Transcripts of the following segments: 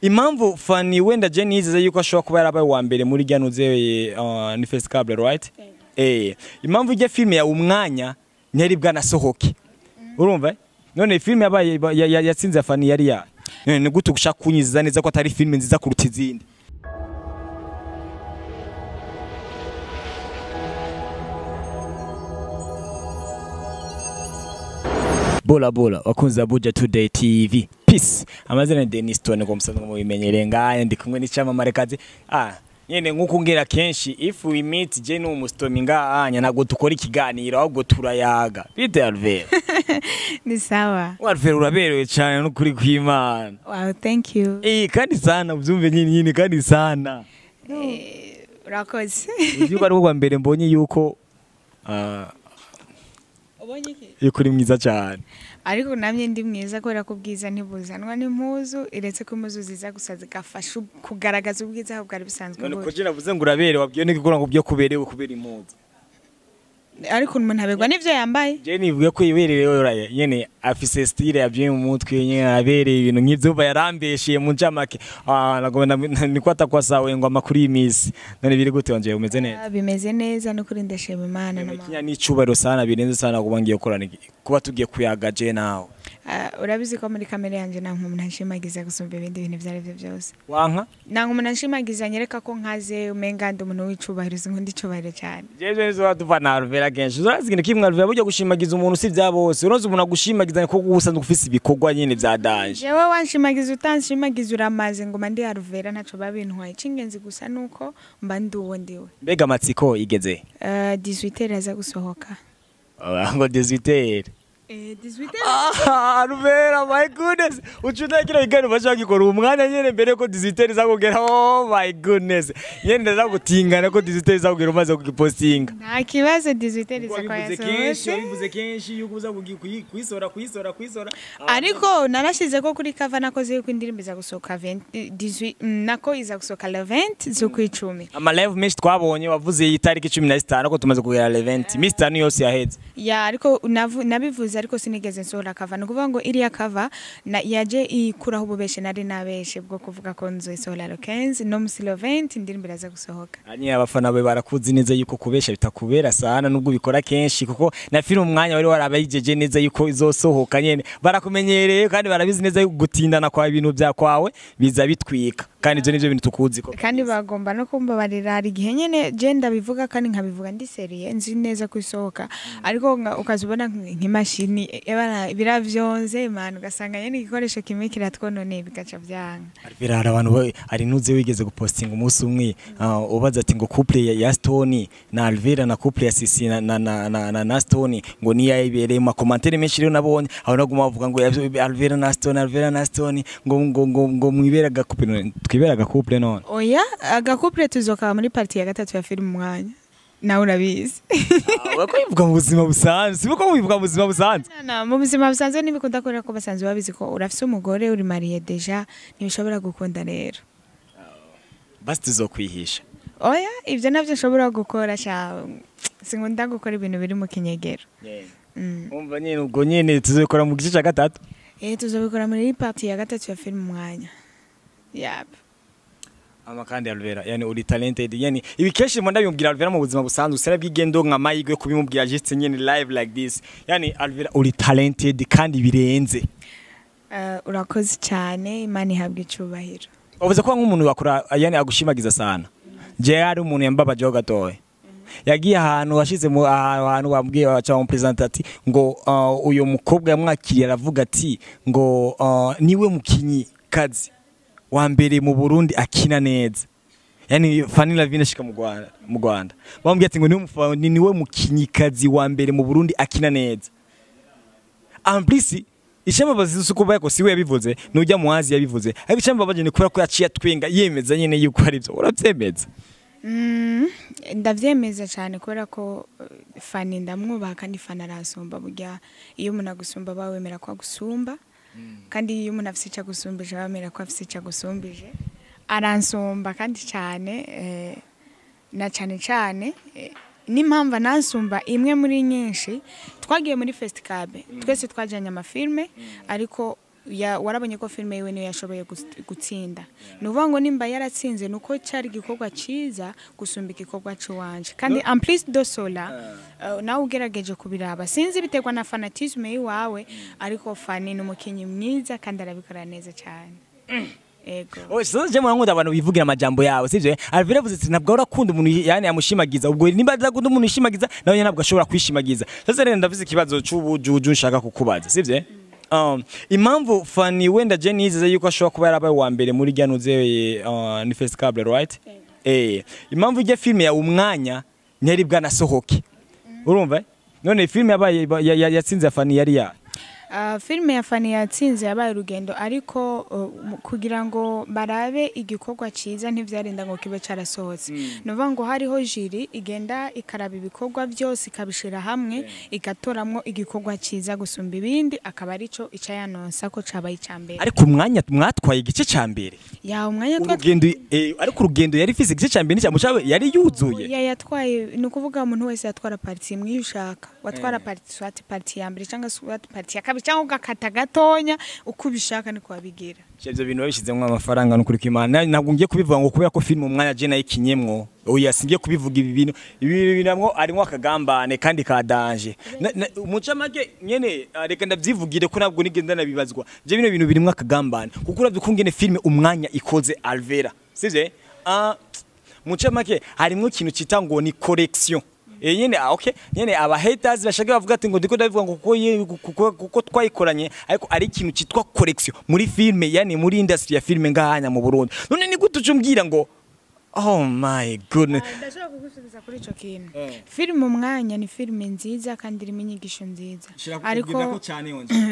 Impamvu Fanny wenda je nizeze yuko ashobora kuba yarabaye wa mbere muri rya nuze ni Festicable, right? Impamvu ijya filme ya umwanya ntiyari bwanasohoke. Urumva? None filme yabaye yatsinze Fanny yari ya. None ni gute gushaka kunyiziza neza ko atari filme nziza kuruta izindi? Bola bola wakunze Abuja Today TV. Peace. Amazina ni Dennis Tone ko musanzwe mubimenyereye ngaye ndi kumwe n'icamamare kazi. Nyene nkuko ngera kenshi if we meet je no mustomi ngaanya ntabwo dukora ikiganiro ahubwo turayaga. Bite Alvera. Ni sawa. Alvera uraberewe cyane no kuri kw'Imana. Wow, thank you. Kandi sana ubyumve nyine nyine kandi sana. Urakoze. Ubyuka ari bwo mbere mbonye yuko ubonye iki? Yuko uri mwiza cyane. Ariko namye ndi mwiza kubera ko ubwiza ntibuzanwa n'impuzu, iretse ko impuzu ziza gusa zigafasha kugaragaza ubwiza aho bwari busanzwe. None ko je navuze ngo urabere wabwiye n'igikora ngo byo kuberewe kubera impuzu. Ariko umuntu aberwa n'ivyo yambaye. Je nivuye ko yiberewe uraye nyene afise style yabye mu mutwe nyene abereye ibintu nk'ivyo bayarambeshiye mu ncamake. Nagomba niko atakwa sawe ngo amakuru y'imisi. None biri gute wanje umeze neza? Bimeze neza no kuri ndashima Imana na mama. N'icubaro sana birenze sana kuba ngiye korana kuba tugiye kuyaga je nawe. Urabizi ko muri kamere yanje nta nkumuntu anshimagiza gusumba ibindi bintu vyari byo byose. Wanka? Nta nkumuntu anshimagiza nyereka ko nkaze umenga ndi umuntu w'icubahiro nkunda icubahiro cyane. Jeje nizo baduva na Alvera kenshi. Urazi ikintu kimwe Alvera buryo gushimagiza umuntu si vya bose. Uroza umuntu agushimagiza ko usanzwe ufise ibikorwa nyene vya danger. Jewe wanshimagiza utanshimagiza uramaze ngoma ndi Alvera ntaco babintwaye. Icingenzi gusa nuko mba ndi uwo ndiwe. Mbega amatsiko igeze? 18h aza gusohoka. Ngo 18h. 18h. Alvera, my goodness. Uchutakira igano bashaka gikora umwana nyene mbere ko 18h zakugera. Oh my goodness. Nyene ndazagutingana ko 18h zakugera umaze kugipostinga. Nta kibazo 18h zakwaya. Bivuze kenshi yuko uza kuyisora kuyisora kuyisora. Ariko narashize ko kuri cover nakoze yuko indirimbo iza gusohoka 18 nako iza gusohoka 20 z'ukwicumi. Ama live mesh twabonye wavuze itariki 15 ko tumaze kugera 11. Mr ni yose yaheze. Ya ariko nabivuze ariko sinigeze nsohora cover. Nukuvuga ngo iriya cover na yaje ikuraho ububeshe nari nabeshe bwo kuvuga ko nzoyisohora 15 no musi 20 indirimbo iraza gusohoka. Anyi abafana be barakuzi neza yuko kubesha bitakubera sana nubwo bikora kenshi kuko na film umwanya wari warabayijeje neza yuko izosohoka nyene barakumenyereye kandi barabizi neza yuko gutindana kwa ibintu bya kwawe biza bitwika kandi ivyo nivyo bintu tukuzi ko kandi bagomba no kumbabarira hari gihe nyene je ndabivuga kandi nkabivuga ndi seriye nzi neza kuisohoka ariko ukazubona nk'imashini ebana biravyonze imana ugasanga nyene igikoresho kimwe kiratwonone bigaca byanga. Alvera hari abantu ari nuze wigeze gupostinga umunsi umwe ubaza ati ngo couple ya Stone na Alvera na couple ya Sisi na Stone ngo ni yayibereye mu commentaire menshi rero nabonye aho naguma bavuga ngo Alvera na Stone Alvera na Stone ngo ngo ngo ngo mwibera couple twibera couple none. Oya aga couple tuzoka muri partie ya gatatu ya film umwanya. Nawe urabizi. Wako bivuga mu buzima busanzwe, sibiko bivuga mu buzima busanzwe. Na mu buzima busanzwe nibikunda korera ko basanzwe babizi ko urafise umugore uri marié déjà ntibishobora gukunda rero. Basi tuzokwihisha. Oya ivyo navyo nshobora gukora sha sinkunda gukora ibintu biri mu kinyegero. Umva nyene ubwo nyene tuzokora mu gice ca gatatu. Tuzobikora muri partie ya gatatu ya film umwanya. Yap. Ama kandi Alvera yani uri talented yani ibi kenshi mbona bimubwira Alvera mu buzima busanzwe usera bwigendo nka mayigwe kubimubwira just nyene live like this yani Alvera uri talented kandi birenze. Urakoze cyane Imana ihabwe icubahiro. Uvuze ko nk'umuntu wakora yani agushimagiza sana. Je ari umuntu yambabaje gatoye. Yagiye ahantu washize mu ahantu bambwiye baca mu president ati ngo uyo mukobwa yamwakiriye aravuga ati ngo niwe mukinyi kazi wa mbere mu Burundi akina neza. Yani Fanny Lavine shika mu Rwanda. Bambwiye ati ngo niwe mukinyikazi wa mbere mu Burundi akina neza. En plus icambabazi suko bako siwe yabivuze nujya muhazi yabivuze. Ariko icambabaje ni kubera ko yaciye atwenga yemeza nyene yuko ari byo. Uravyemeza? Ndavyemeza cyane kubera ko Fanny ndamwubaha kandi Fanny arasumba burya iyo umuntu agusumba bawemera ko agusumba. Kandi iyo umuntu afise icyo agusumbije bamera ko afise icyo agusumbije. Aransumba kandi cyane na cyane cyane n'impamvu nansumba imwe muri nyinshi twagiye muri Festicable twese twajanye amafilme ariko Warabonye ko filime yiwe niyo yashoboye gutsinda. Ni ukuvuga ngo nimba yaratsinze, nuko cyari igikorwa cyiza gusumba igikorwa cy'iwanje. Kandi en plus de cela, nawe ugerageje kubiraba, sinzi, biterwa na fanatisme yiwawe, ariko Fani ni umukinnyi mwiza kandi arabikora neza cyane. Ego. Oye, sasa je mwangu abantu bivugira amajambo yawe, sivyo? Alvera avuze ati ntabwo urakunda umuntu yani amushimagiza. Ubwo nimba adakunda umuntu yishimagiza, nawe ntabwo ashobora kwishimagiza. Sasa rero ndavuze ikibazo c'ubujuju nshaka kukubaza, sivyo? Impamvu Fani wenda je nizeze yuko ashobora kuba yarabaye uwa mbere muri rya nuze, ni First Cable, right? Impamvu ijya filme ya Umwanya ntiyari bwanasohoke. Urumva? None filme yabaye yatsinze ya Fani yari ya Filime ya Fani yatsinze yabaye Urugendo, ariko kugira ngo barabe igikorwa cyiza ntivyarinda ngo kibe carasohotse. Ni ukuvuga ngo hariho jury igenda ikaraba ibikorwa byose, ikabishira hamwe, igatoramwo igikorwa cyiza gusumba ibindi, akaba arico ica yanonsa ko cabaye ica mbere. Ariko Umwanya mwatwaye igice ca mbere. Ya, Umwanya twa Urugendo, ariko Urugendo yari ifise igice ca mbere n'icya mucawe yari yuzuye. Ya, yatwaye, ni ukuvuga umuntu wese yatwara partie imwe iyo ushaka. Watwara partie, soit partie ya mbere cyangwa soit partie ya kabiri, cyangwa ugakata gatonya, uko ubishaka niko wabigira. Ivyo bintu babishizemwo amafaranga n'ukuri kw'Imana. Ntabwo ngiye kubivuga ngo kubera ko film Umwanya je nayikinyemwo. Oya, singiye kubivuga ibi bintu. Ibi bintu namwo arimwo akagambane kandi ka danger. Umucamake nyene, reka ndavyivugire ko ntabwo nigenda nabibazwa. Je bino bintu birimwo akagambane kuko uravye ukungene film Umwanya ikoze, Alvera. Sivyo? Mucamake harimwo ikintu cita ngo ni correction. Nyene, okay, nyene aba haters bashaka bavuga ati ngo ndiko ndabivuga ngo kuko twayikoranye, ariko ari ikintu citwa correction muri filme, yani muri industry ya filme ngahanya mu Burundi. None ni gute ucumbwira ngo, oh my goodness? Ndashobora kugusubiza kuri ico kintu. Filime Umwanya ni filime nziza kandi irimo inyigisho nziza, ariko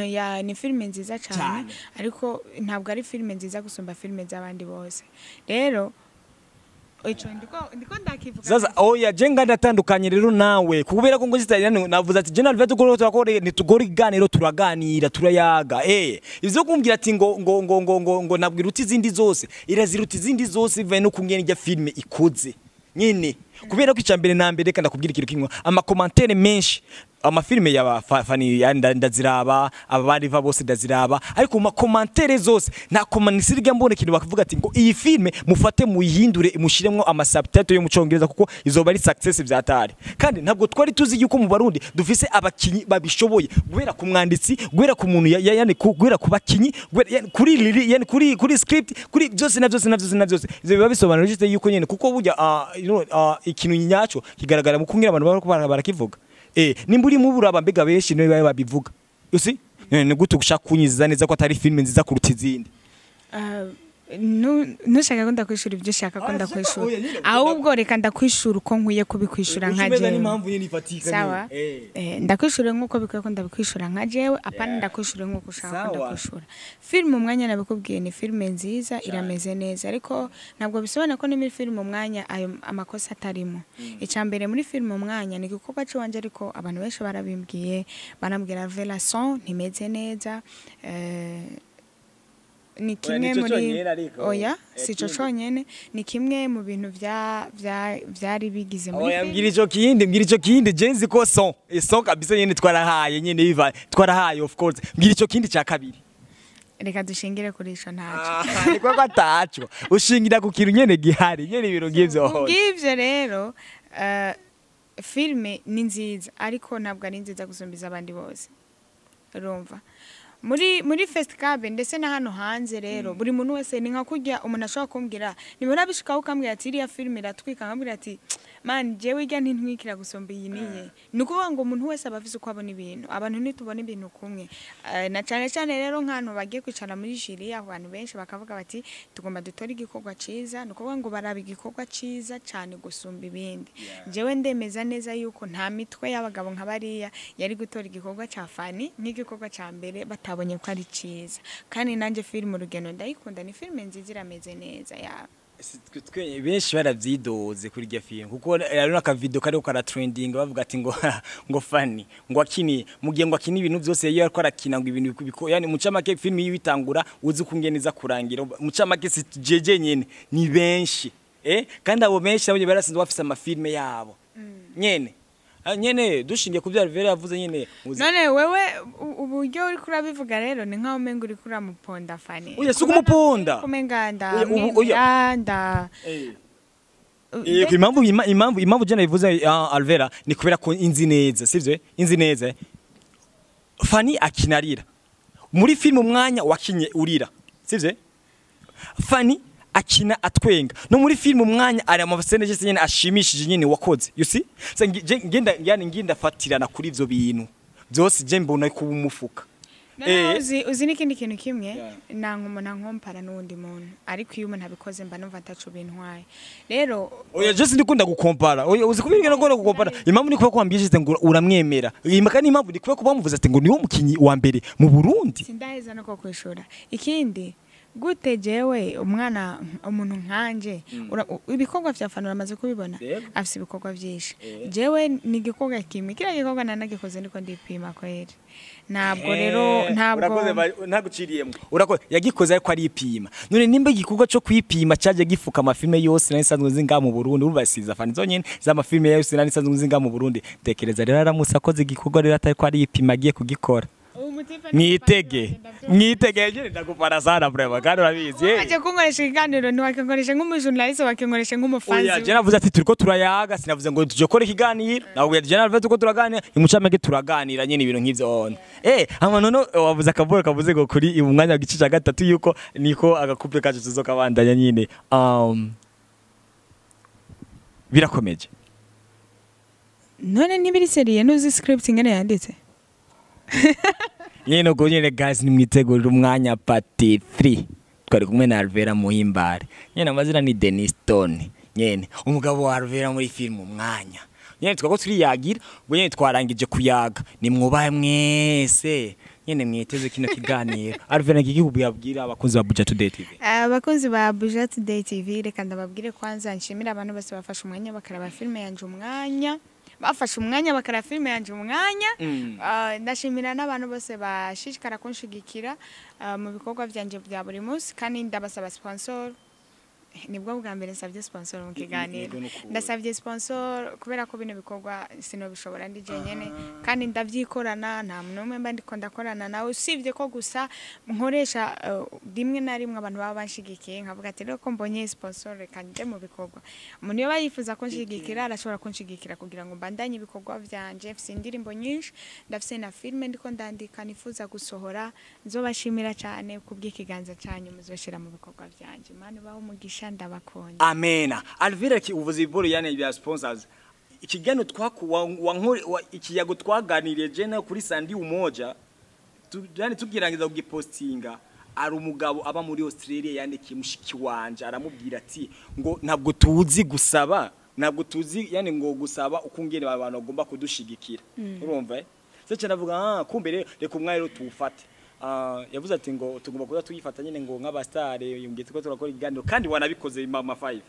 ya, ni filime nziza cyane. Cyane. Ariko ntabwo ari filime nziza gusumba filime z'abandi bose. Rero ico ndiko ndakivuga. Sasa oya, je nga ndatandukanye rero nawe kubera ko ngo zitari navuze ati je Alvera tukora turakore nitugora iganiro, turaganira, turayaga. Ivyo kumbwira ati ngo nabwira uti izindi zose iraziruta izindi zose bivaye no kungena ijya filme ikoze nyine, kubera ko icya mbere na mbere, reka ndakubwira ikintu kimwe: ama commentaires menshi, amafilime ya Fani ndaziraba, abandi va bose ndaziraba, ariko mu ma commentaires zose nta komanisirya mbona ikintu bakavuga ati ngo iyi filme mufate muyihindure, mushiremwo ama subtitle yo mu Congereza kuko izoba ari success vyatari. Kandi ntabwo twari tuzi yuko mu Barundi dufise abakinyi babishoboye, guhera ku mwanditsi, guhera ku muntu yani guhera ku bakinyi, guhera yani kuri liri, yani kuri script, kuri byose na byose na byose na byose. Ivyo biba bisobanura juste yuko nyene kuko burya ikintu nyaco kigaragara mu kungira abantu bariko barakivuga. Nimba uri mu buraba mbega benshi niwe babe babivuga, you see? Ni gute gushaka kunyiziza neza ko atari filme nziza kuruta izindi? Ntushaka ko ndakwishura ibyo ushaka ko Ah, ndakwishura. oya, nyine, Ahubwo reka ndakwishura uko nkwiye kubikwishura nka jewe. Nyine ifatika. Sawa. Ndakwishura nk'uko bikwiye ko ndabikwishura nka jewe, apana ndakwishura nk'uko ushaka ko Sawa. ndakwishura. Filime Umwanya, nabikubwiye, ni filime nziza, irameze neza, ariko ntabwo bisobanura ko ni muri filime Umwanya ayo amakosa atarimo. Icya mbere, muri filime Umwanya ni igikorwa cy'iwanje, ariko abantu benshi barabimbwiye, barambwira version ntimeze neza. Ni kimwe Nico muri conyene ariko. Oya, si ico kindi. conyene, ni kimwe mu bintu vya vyari bigize muri Oya, filime. mbwira ico kindi, mbwira ico kindi. Je nzi ko son son kabisa nyene twarahaye, nyene biva twarahaye, of course. Mbwira ico kindi ca kabiri. Reka dushingire kuri ico, ntaco. Ni kwa ataco ushingira ku kintu nyene gihari nyene, ibintu nk'ivyo. Kubw'ivyo rero, filime ni nziza, ariko ntabwo ari nziza gusumbiza abandi bose. Urumva, muri Festicabe ndetse na hano hanze rero, buri muntu wese ni nka kurya umuntu ashobora kumbwira nibura bishikaho ukambwira ati iriya filime iratwika, nkambwira ati man, jewe irya ntintwikira gusumba iyi niye. Ni ukuvuga ngo umuntu wese aba afise uko abona ibintu. Abantu ntitubona ibintu kumwe. Na cyane cyane rero nk'ahantu bagiye kwicara muri jury, abantu benshi bakavuga bati tugomba dutore igikorwa ciza. Ni ukuvuga ngo baraba igikorwa ciza cyane gusumba ibindi. Jewe ndemeza neza yuko nta mitwe y'abagabo nka bariya yari gutora igikorwa cya Fani nk'igikorwa cya mbere batabonye ko ari ciza. Kandi nanjye filime Urugendo ndayikunda, ni filime nziza, irameze neza ya. Benshi baravyidoze kuri iryo filime kuko rero n'akavideo kariko karatrending, bavuga ati ngo Fani ngo akini mu gihe ngo akini ibintu byose iyo ariko arakina ngo ibintu yani mucamake filime yiwe itangura uzi kungene iza kurangira. Mucamake si jeje nyene, ni benshi. Kandi abo benshi nabo barasinze bafise amafilme yabo nyene. Nyene dushingiye ku byo Alvera yavuze nyene None wewe uburyo uri kurabivuga rero ni nkaho umenga uri kuramuponda Fani. Oya, si ukumuponda. Kumenga nda Oya, oya. nda Impamvu je nabivuze, Alvera, ni kubera ko inzi neza, sivyo? Inzi neza. Fani akinarira muri film Umwanya, wakinye urira, sivyo? Fani akina atwenga no muri film Umwanya, ari ama scènes yose nyene ashimishije nyene wakoze, you see? So ngenda yani nginda fatirana kuri ivyo bintu byose, je mbona ko umufuka. Noneho uzi n'ikindi kintu kimwe? Nanka umuntu ankompara n'uwundi muntu, ariko iyo umuntu abikoze mba numva ataco bintwaye rero. Oya, je sindikunda gukompara. Oya, uzi kubera ngenda gukompara, impamvu ni kuba kwambije ngo uramwemera. Imaka ni impamvu ni kuba ko bamuvuze ati ngo niwo mukinyi wa mbere mu Burundi. Sindaheza no kwishura. Ikindi, gute jewe umwana umuntu nkanje ibikorwa vya Fani uramaze kubibona? Yego. Afise ibikorwa vyinshi, jewe ni igikorwa kimwe. Kiriya gikorwa nanagikoze ndiko ndipima kweri. Ntabwo rero ntabwo Urakoze, ntaguciriyemo, urakoze. Yagikoze ariko aripima. None nimba igikorwa cyo kwipima cyaje gifuka amafilme yose nari nsanzwe nzi ngaha mu Burundi, urumva siza Fani zonyene z'amafilme yose nari nsanzwe nzi ngaha mu Burundi, tekereza rero aramutse akoze igikorwa rero atari ko aripima agiye kugikora. Mwitege, mwitege. Je ndagupara sana vraiment, kandi urabizi. Waje kunkoresha ikiganiro, ntiwakinkoresha nk'umujournaliste, wakinkoresha nk'umufanzi. Oya, je navuze ati turiko turayaga, sinavuze ngo tuje gukora ikiganiro. Nawe je navuze turiko turaganira, imucamake turaganira nyene ibintu nk'ivyo on. Hama none wavuze akaboro kavuze ngo kuri umwanya w'igice cya gatatu yuko niko agakupe kacu tuzokabandanya nyine. Birakomeje. None ntibiri sérieux? Ntuzi script ingene yanditse? Nyene uko nyene, guys, nimwitegurira Umwanya part 3. Twari kumwe na Alvera Muhimbare. Nyene amazina ni Denis Stone. Nyene umugabo wa Alvera muri film Umwanya. Nyene twako turiyagira, ubwo nyene twarangije kuyaga. Nimwubahe mwese. Nyene mwiteze kino kiganiro. Alvera, ngiki kubwira abakunzi ba Buja Today TV. Abakunzi ba Buja Today TV, reka ndababwire kwanza nshimira abantu bose bafashe umwanya bakaraba filime yanje Umwanya, bafashe umwanya bakaraba filime yanje Umwanya. Ndashimira n'abantu bose bashishikara kunshigikira mu bikorwa byanje bya buri munsi, kandi ndabasaba sponsor. Nibwo bwa mbere nsabye sponsor mu kiganiro. Yego, nukuri. Ndasabye sponsor kubera ko bino bikorwa sinobishobora ndi jenyene, kandi ndavyikorana, nta muntu n'umwe mba ndiko ndakorana nawe, usibye ko gusa nkoresha rimwe na rimwe abantu baba banshigikiye, nkavuga ati rero ko mbonye sponsor, reka nje mu bikorwa. Umuntu iyo yifuza kunshigikira arashobora kunshigikira kugira ngo mbandanye ibikorwa vyanje. Mfise indirimbo nyinshi, ndafise na filme ndiko ndandika nifuza gusohora. Nzobashimira cyane kubw'ikiganza cyanyu muzoshira mu bikorwa vyanje. Imana ibahe umugisha, ndabakunda. Amena. Alvera, ki uvuze iboro yani bya sponsors. Ikiganiro twakuwa ikiyago twaganiriye je nawe kuri Sandi Umoja, yani tugirangiza kugipostinga, ari umugabo aba muri Australia yandikiye mushiki wanje, aramubwira ati ngo ntabwo tuzi gusaba, ntabwo tuzi yani ngo gusaba ukungene abantu bagomba kudushigikira. Urumva eh? Sasa ndavuga, ah, kumbe rero reka umwanya rero tuwufate. Yavuze ati ngo tugomba kuza tuyifata nyene ngo nk'abastare yumgiye tuko turakora ikiganiro, kandi wanabikoze mama 5.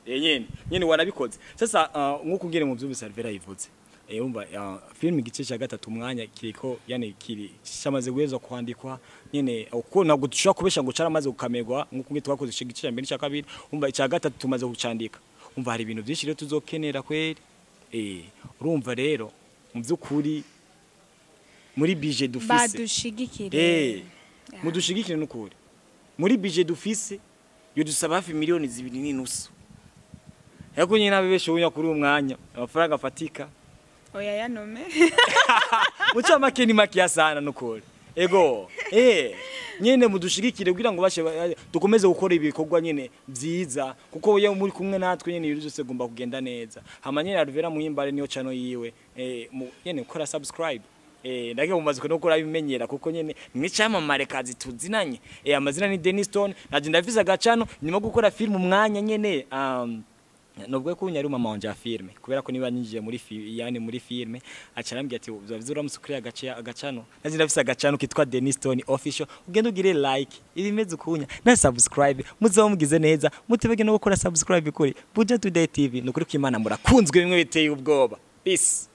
Nyene nyene wanabikoze. Sasa nkuko ngene mu byumvise Alvera yivuze, urumva film igice cya gatatu Umwanya kiriko yani kiri cyamaze guhezwa kwandikwa nyene, uko ntabwo dushobora kubesha ngo caramaze gukamerwa nkuko ngene twakoze igice cya mbere n'icya kabiri. Umva, icya gatatu tumaze kucandika. Umva, hari ibintu byinshi rero tuzokenera kweri. Urumva rero mu by'ukuri muri budget dufise Badushigikire. Mudushigikire nukuri. Muri budget dufise yo dusaba hafi 2.5 miliyoni. Yako nyine abebeshe unya kuri uwo mwanya amafaranga afatika. Oya, yanome. Muca make ni makiya sana nukuri. Ego nyene mudushigikire kugira ngo bashe dukomeze gukora ibikorwa nyene byiza, kuko iyo muri kumwe natwe nyene ibintu byose gomba kugenda neza. Hama nyene Alvera Muhimbare niyo channel yiwe, nyene gukora subscribe. Ndage mumaze no gukora bimenyera, kuko nyene mwicamamare kazi tuzinanye. Amazina ni Dennis Stone, naje ndafise agacano nyuma yo gukora film Umwanya nyene. Nubwo ko unyari mama wanje ya filme, kubera ko niba nyinjiye muri yani muri filme, aca arambwira ati uzavize uramutse ukuri agace agacano. Naje ndafise agacano kitwa Dennis Stone Official. Ugende ugire like ibimeze ukunya na subscribe, muzoba mugize neza. Mutebege no gukora subscribe kuri Buja Today TV. Nukuri ko Imana murakunzwe bimwe biteye ubwoba. Peace.